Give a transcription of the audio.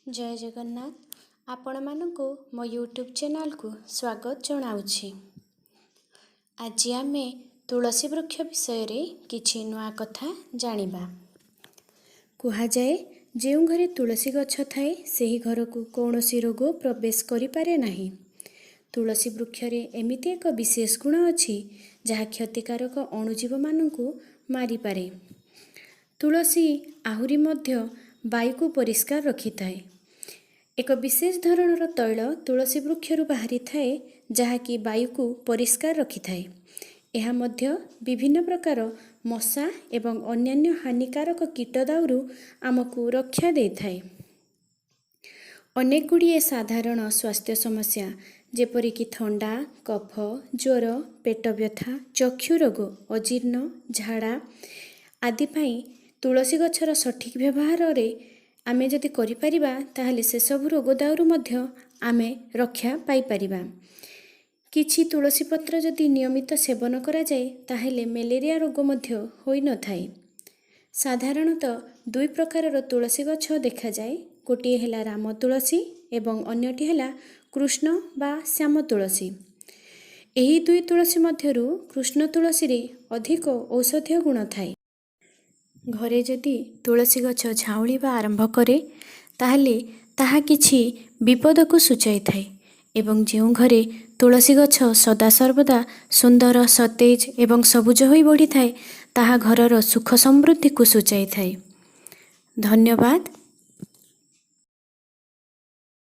ଜୟ ଜଗନ୍ନାଥ। ଆପଣମାନଙ୍କୁ ମୋ ୟୁଟ୍ୟୁବ୍ ଚ୍ୟାନେଲ୍କୁ ସ୍ୱାଗତ ଜଣାଉଛି। ଆଜି ଆମେ ତୁଳସୀ ବୃକ୍ଷ ବିଷୟରେ କିଛି ନୂଆ କଥା ଜାଣିବା। କୁହାଯାଏ, ଯେଉଁ ଘରେ ତୁଳସୀ ଗଛ ଥାଏ, ସେହି ଘରକୁ କୌଣସି ରୋଗ ପ୍ରବେଶ କରିପାରେ ନାହିଁ। ତୁଳସୀ ବୃକ୍ଷରେ ଏମିତି ଏକ ବିଶେଷ ଗୁଣ ଅଛି, ଯାହା କ୍ଷତିକାରକ ଅଣୁଜୀବମାନଙ୍କୁ ମାରିପାରେ। ତୁଳସୀ ଆହୁରି ମଧ୍ୟ ବାୟୁକୁ ପରିଷ୍କାର ରଖିଥାଏ। ଏକ ବିଶେଷ ଧରଣର ତୈଳ ତୁଳସୀ ବୃକ୍ଷରୁ ବାହାରିଥାଏ, ଯାହାକି ବାୟୁକୁ ପରିଷ୍କାର ରଖିଥାଏ। ଏହା ମଧ୍ୟ ବିଭିନ୍ନ ପ୍ରକାର ମଶା ଏବଂ ଅନ୍ୟାନ୍ୟ ହାନିକାରକ କୀଟ ଦାଉରୁ ଆମକୁ ରକ୍ଷା ଦେଇଥାଏ। ଅନେକ ଗୁଡ଼ିଏ ସାଧାରଣ ସ୍ୱାସ୍ଥ୍ୟ ସମସ୍ୟା, ଯେପରିକି ଥଣ୍ଡା, କଫ, ଜ୍ୱର, ପେଟ ବ୍ୟଥା, ଚକ୍ଷୁ ରୋଗ, ଅଜୀର୍ଣ୍ଣ, ଝାଡ଼ା ଆଦି ପାଇଁ ତୁଳସୀ ଗଛର ସଠିକ୍ ବ୍ୟବହାରରେ ଆମେ ଯଦି କରିପାରିବା, ତାହେଲେ ସେସବୁ ରୋଗ ଦାଉରୁ ମଧ୍ୟ ଆମେ ରକ୍ଷା ପାଇପାରିବା। କିଛି ତୁଳସୀ ପତ୍ର ଯଦି ନିୟମିତ ସେବନ କରାଯାଏ, ତାହେଲେ ମ୍ୟାଲେରିଆ ରୋଗ ମଧ୍ୟ ହୋଇନଥାଏ। ସାଧାରଣତଃ ଦୁଇ ପ୍ରକାରର ତୁଳସୀ ଗଛ ଦେଖାଯାଏ। ଗୋଟିଏ ହେଲା ରାମ ତୁଳସୀ ଏବଂ ଅନ୍ୟଟି ହେଲା କୃଷ୍ଣ ବା ଶ୍ୟାମ ତୁଳସୀ। ଏହି ଦୁଇ ତୁଳସୀ ମଧ୍ୟରୁ କୃଷ୍ଣ ତୁଳସୀରେ ଅଧିକ ଔଷଧୀୟ ଗୁଣ ଥାଏ। ଘରେ ଯଦି ତୁଳସୀ ଗଛ ଝାଉଁଳିବା ଆରମ୍ଭ କରେ, ତାହେଲେ ତାହା କିଛି ବିପଦକୁ ସୂଚାଇଥାଏ ଏବଂ ଯେଉଁ ଘରେ ତୁଳସୀ ଗଛ ସଦାସର୍ବଦା ସୁନ୍ଦର, ସତେଜ ଏବଂ ସବୁଜ ହୋଇ ବଢ଼ିଥାଏ, ତାହା ଘରର ସୁଖ ସମୃଦ୍ଧିକୁ ସୂଚାଇଥାଏ। ଧନ୍ୟବାଦ।